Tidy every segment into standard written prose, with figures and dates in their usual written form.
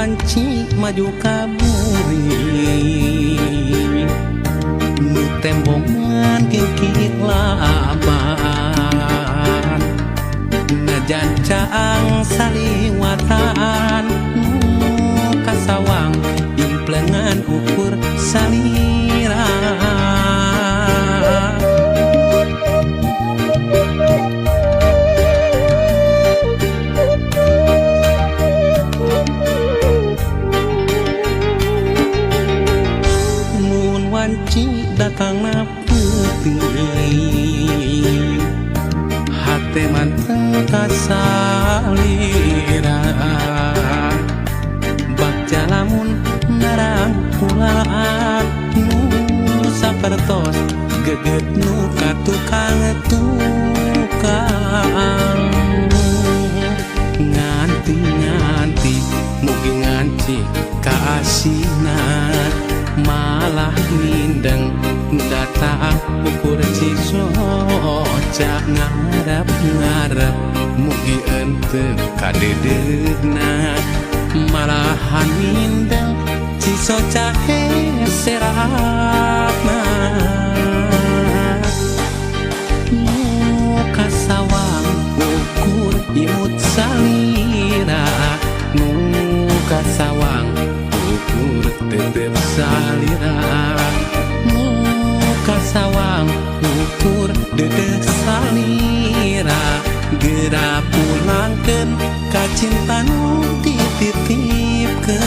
Wanci maju ka buri nu tembongan kingkit laban, najan caang saliwatan, nu kasawang implengan ukur salira. Mun wanci datangna peuting, hate manteng kasalira. Bagja lamun narangkulaan nu sapertos geget nu ka tukang tukang. Nganti-nganti mugi nganci kaasinan, malah mindeng datang ukur cisoca. Ngarep-ngarep mugi ente kadeudeuhna, malahan mindeng cisoca heseratna. Nu kasawang ukur imut salira, nu kasawang ukur tetep salira, nu kasawang ukur dedeh salira. Geura pulangkeun ka cinta nu dititipkeun.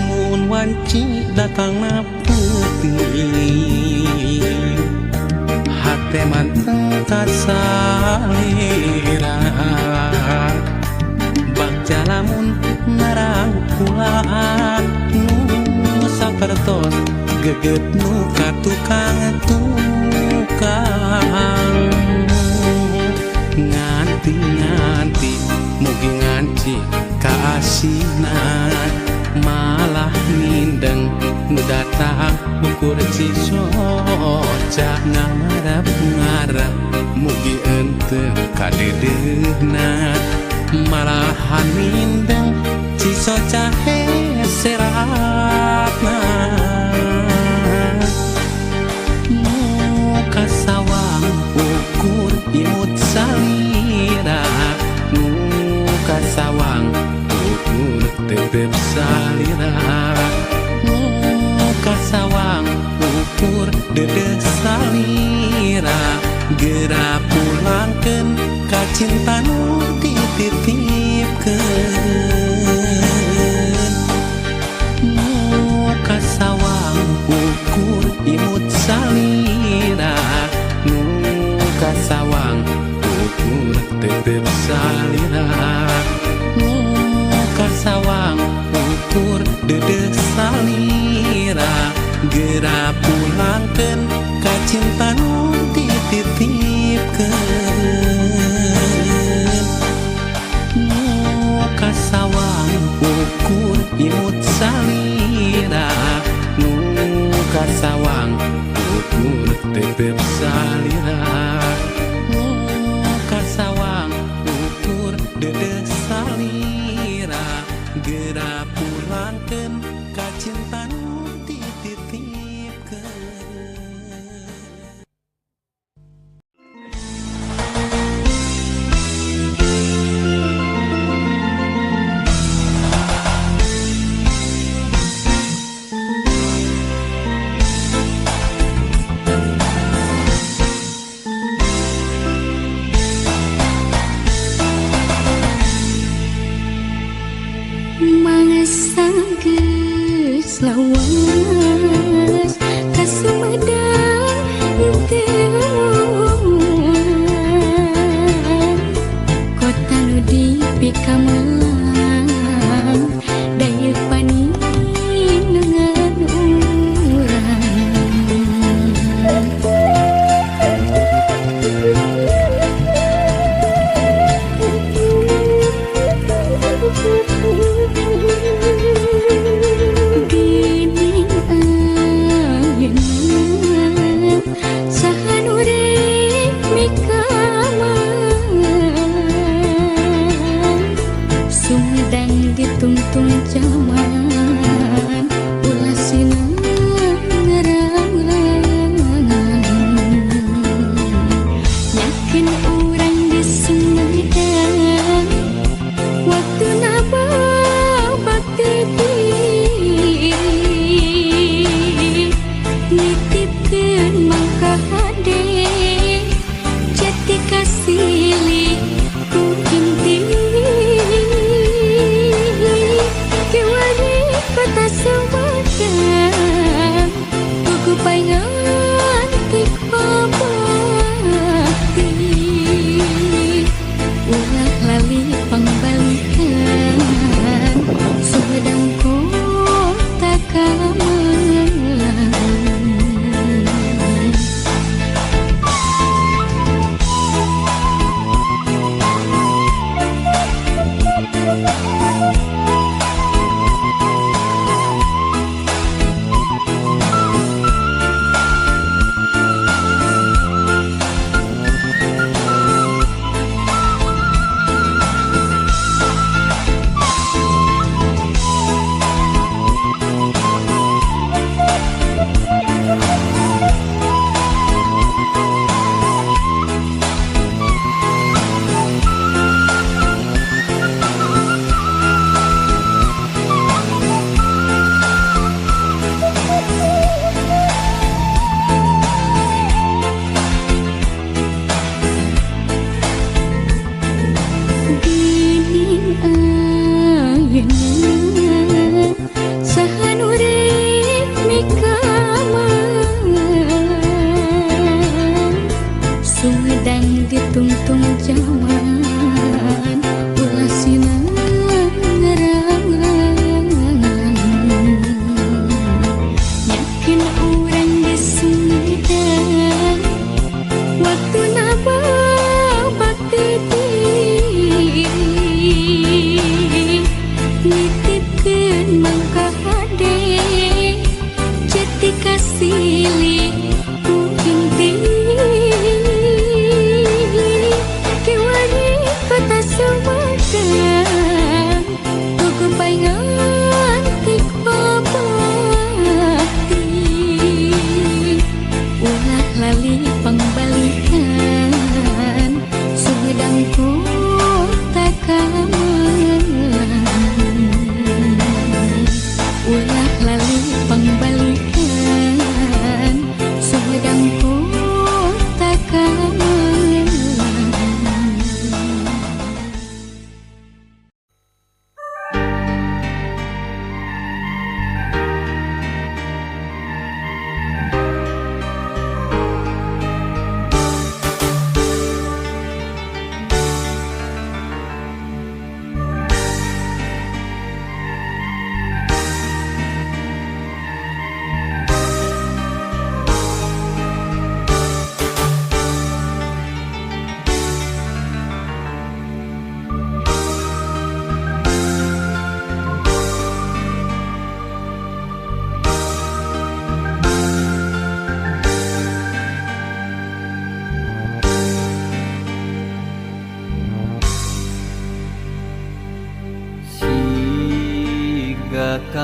Mun wanci datangna peuting, hate manteng kasalira. Bagja lamun narangkulaan nu sapertos geget nu ka tukang tukang. Nganti-nganti mugi nganci kaasinan, malah mindeng nu datang ukur cisoca. Ngarep-ngarep mugi ente kadeudeuhna, malahan mindeng cisoca heseratna. Nu kasawang ukur imut salira, nu kasawang ukur tetep salira, nu kasawang ukur dedeh salira. Geura pulangkeun ka cinta nu dititipkeun. Nu kasawang ukur imut salira, nu kasawang ukur tetep salira, nu kasawang ukur dedeh salira. Geura pulangkeun ka cinta nu dititipkeun. Nu kasawang ukur imut salira, nu kasawang ukur tetep salira, nu kasawang ukur dedeh salira. Geura pulangkeun ka cinta nu dititipkeun.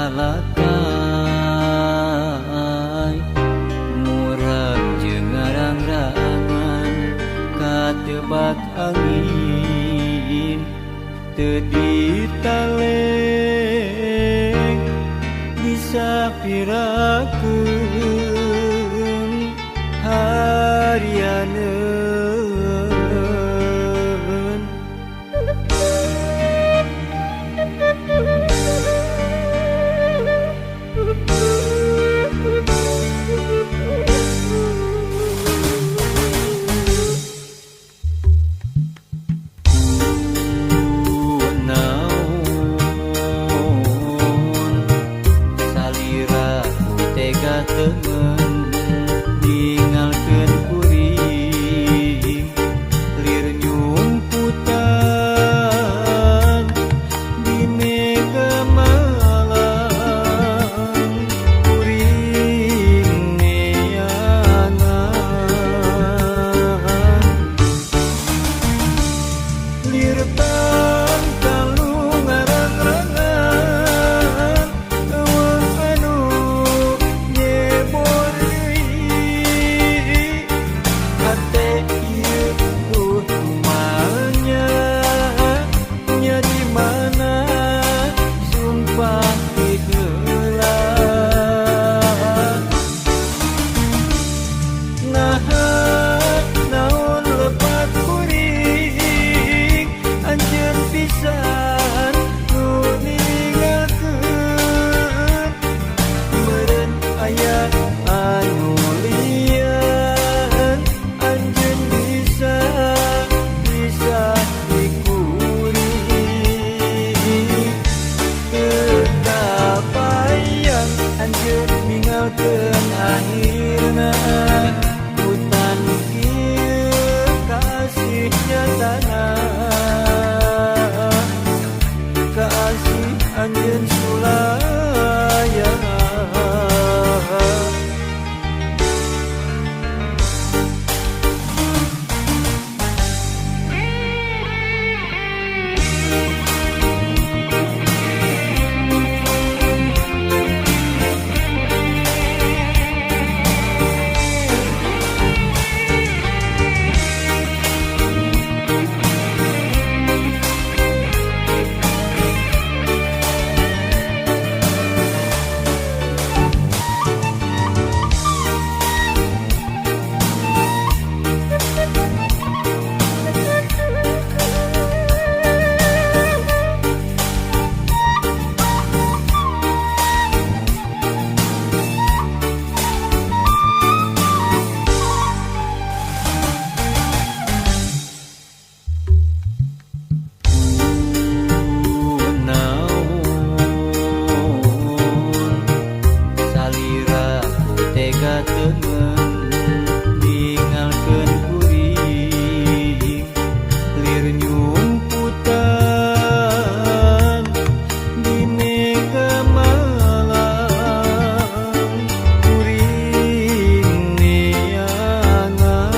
Lalakai murag jeung ngarang-rangan katebak angin teu ditaleng disapirakeun harianeun. Kunaon salira ku tega temen ningalkeun kuring lir nyumputan di mega malam kuring neangan lir tangkalu ngarang-rangan eueuh anu nyebor deui hate ieu duh kumanya nya di mana sumpah ti heula naha naon lepat kuring anjeun pisan nu ninggalkeun meureun aya anu lian anjeun bisa bisa di kuring teu kabayang anjeun ninggalkeun akhirna hutan ieu kasih nyatana kasih anjeun sulaya. Kunaon salira ku tega temen ningalkeun kuring lir nyumputan di mega malam kuring neangan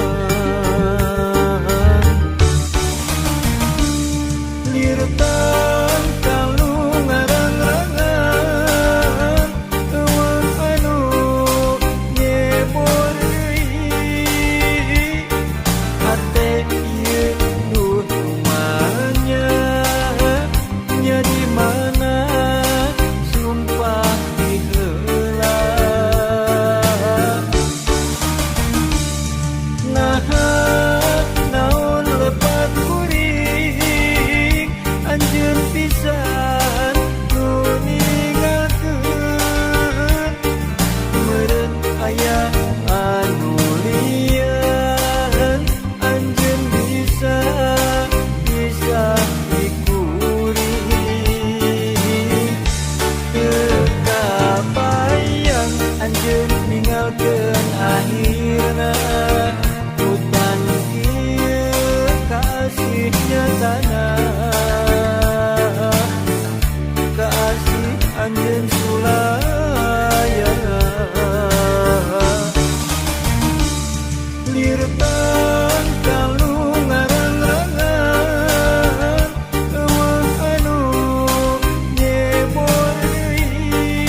lir tangkalu ngarang-rangan eueuh anu nyebor deui hate ieu duh kumanya nya di mana sumpah ti heula naha naon lepat kuring anjeun pisan nu ninggalkeun meureun aya anu lian anjeun bisa bisa di kuring teu kabayang anjeun ninggalkeun akhirna hutan ieu kasih nyatana kasih anjeun sulaya lir tangkalu ngarang-rangan eueuh anu nyebor deui.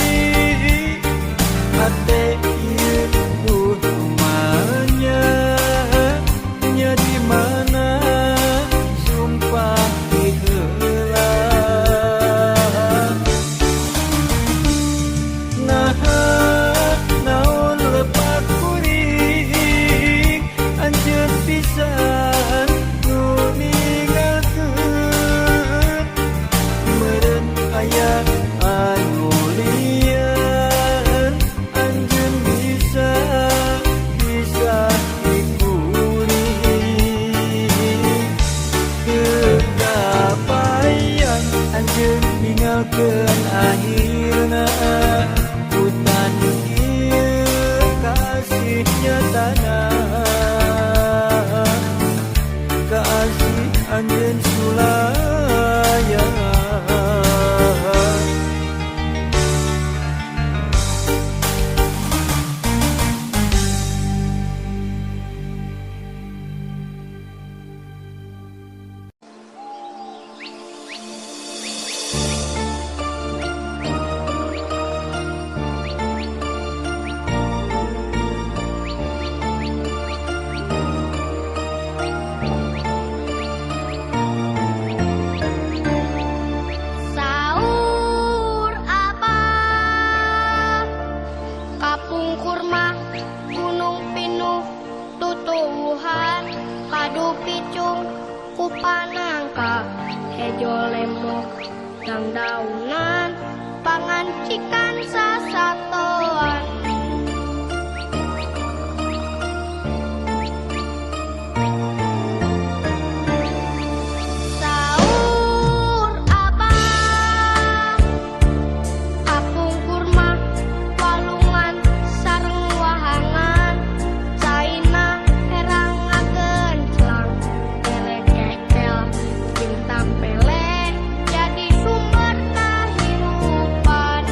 Kupanangka hejo lemok dangdaunan pangancikan sasatoan. Saur abah kapungkur mah walungan sareng wahangan caina herang ngagenclang kelekekel jeung tampele jadi sumber kahirupan.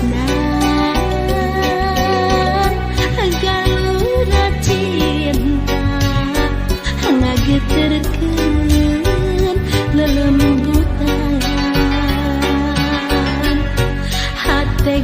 Perjalanan galura cinta ngageterkeun lelembutan hate.